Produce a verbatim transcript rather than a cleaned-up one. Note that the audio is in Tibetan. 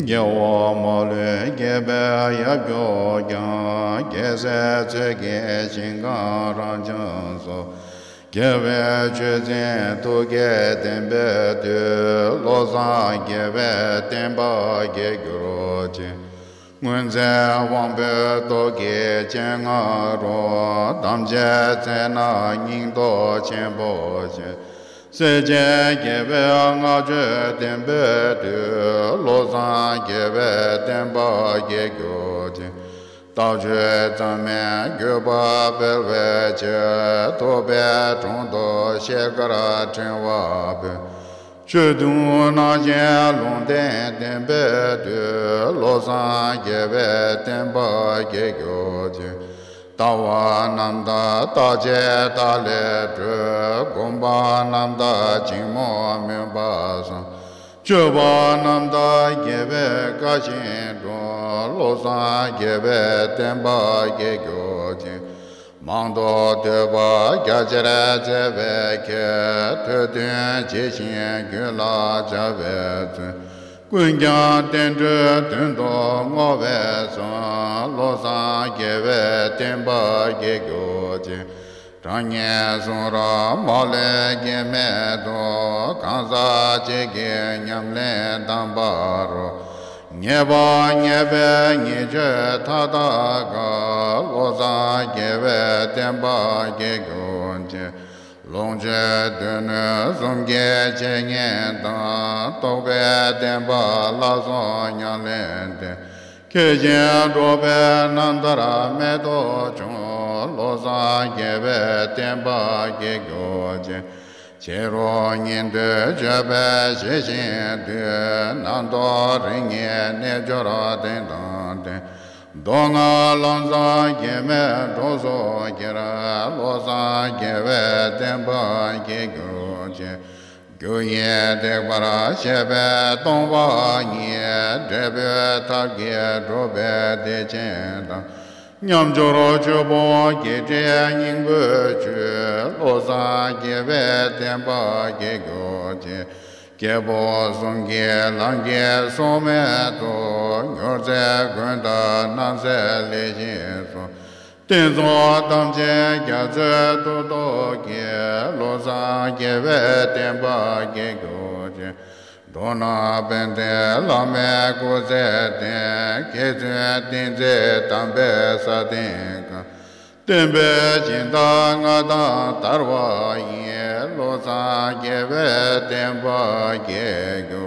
རྒྱལ་བ་མ་ལུས་རྒྱལ་པོའི་ཡབ་སྐྱོར་ཀྱང་། རྒྱལ་སྲས་ཚོགས་ཀྱི་ཞིང་ཁམས་རབ་འབྱམས་སོགས། རྒྱལ་བའི་ཆོས་འཛིན་ཐུགས་ཀྱི་བདེན་པའི་མཐུས། བློ་བཟང་རྒྱལ་བའི་བསྟན་པ་རྒྱས་གྱུར་ཅིག། སྔོན་ཚེ་དབང་པོའི་ཏོག་གི་སྤྱན་སྔ་རུ། དམ་ཅན་མཚན་ནས་སྙིང་སྟོབས་ཆེན་པོ་ཞིག། སྲས་ཆེན་རྒྱལ་བའི་བསྔགས་བརྗོད་བདེན་པའི་མཐུས། བློ་བཟང་རྒྱལ་བའི་བསྟན་པ་རྒྱས་གྱུར་ཅིག། ལྟ་སྤྱོད་གཙང་མའི་བརྒྱུད་པ་སྤེལ་བའི་ཕྱིར། ཐུབ་པའི་དྲུང་དུ་ཤེལ་དཀར་ཕྲེང་བ་སྤོས། ཆོས་དུང་ནང་བཞིན་ལུང་བསྟན་བདེན་པའི་མཐུས། བློ་བཟང་རྒྱལ་བའི་བསྟན་པ་རྒྱས་གྱུར་ཅིག། ལྟ་བ་རྣམ་དག་རྟག་ཆད་མཐའ་ལས་གྲོལ། སྒོམ་པ་རྣམ་དག་འཆིང་རྨུགས་མུན་པ་སངས། སྤྱོད་པ་རྣམ་དག་རྒྱལ་བའི་བཀའ་བཞིན་སྒྲུབ། བློ་བཟང་རྒྱལ་བའི་བསྟན་པ་རྒྱས་གྱུར་ཅིག། མང་དུ་ཐོས་པ་རྒྱ་ཆེར་འཚལ་བའི་ཁྱེད། ཐོས་དོན་ཇི་བཞིན་རྒྱུད་ལ་འཇགས་པའི་ཚུལ། ཀུན་ཀྱང་བསྟན་འགྲོའི་དོན་དུ་བསྔོ་བས་བཟུང་། བློ་བཟང་རྒྱལ་བའི་བསྟན་པ་རྒྱས་གྱུར་ཅིག། གྲངས་སྙེད་གསུང་རབ་མ་ལུས་སྐྱེ་མེད་དུ། གང་ཟག་གཅིག་གི་ཉམས་ལེན་དམ་པ་རུ། ངེས་པ་ངེས་པའི་ཉེས་སྤྱོད་མཐའ་དག་འགག། བློ་བཟང་རྒྱལ་བའི་བསྟན་པ་རྒྱས་གྱུར་ཅིག། ལོངས་སྤྱོད་སྡུག་བསྔལ་གསུམ་གྱི་འཆད་ཉན་དང་། རྟོགས་པའི་བདེན་པ་ལ་སོགས་ཉམས་ལེན་ཏེ། མཁས་ཤིང་གྲུབ་པའི་རྣམ་ཐར་རྨད་དུ་བྱུང་། བློ་བཟང་རྒྱལ་བའི་བསྟན་པ་རྒྱས་གྱུར་ཅིག། ཕྱི་རོལ་ཉན་ཐོས་སྤྱོད་པས་ཞི་ཞིང་དུལ། རྣམ་རྟོག་རིགས་ལྔའི་རྣལ་འབྱོར་གདེང་དང་ལྡན། མདོ་སྔགས་ལམ་བཟང་སྐྱེ་མེད་གྲོགས་སུ་འཁྱིལ། བློ་བཟང་རྒྱལ་བའི་བསྟན་པ་རྒྱས་གྱུར་ཅིག། རྒྱུ་ཡི་ཐེག་པར་བཤད་པའི་སྟོང་པ་ཉིད། འབྲས་བུའི་ཐབས་ཀྱིས་སྒྲུབ་པའི་བདེ་ཆེན་དང་། མཉམ་སྦྱོར་ཆོས་སྐུ་བརྒྱད་ཁྲི་སྙིང་པོའི་ཆོས། བློ་བཟང་རྒྱལ་བའི་བསྟན་པ་རྒྱས་གྱུར་ཅིག། སྐྱེས་བུ་གསུམ་གྱི་ལམ་གྱི་སྲོག་མེད་དུ། མྱུར་མཛད་ཀུན་ཏུ་རྣམ་གསལ་ལེགས་བཤད་སོགས། བསྟན་སྲུང་དམ་ཅན་རྒྱ་མཚོའི་ཐུགས་རྡོ་རྗེ། བློ་བཟང་རྒྱལ་བའི་བསྟན་པ་རྒྱས་གྱུར་ཅིག། འགྲོ་རྣམས་ཕན་བདེའི་ལམ་མེ་སྐུ་ཚེ་བརྟན། མཁས་བཙུན་ཏིང་འཛིན་དམ་པའི་ས་སྟེང་གང་། བསྟན་པའི་སྦྱིན་བདག་མངའ་ཐང་དར་བ་ཡི། བློ་བཟང་རྒྱལ་བའི་བསྟན་པ་རྒྱས་གྱུར།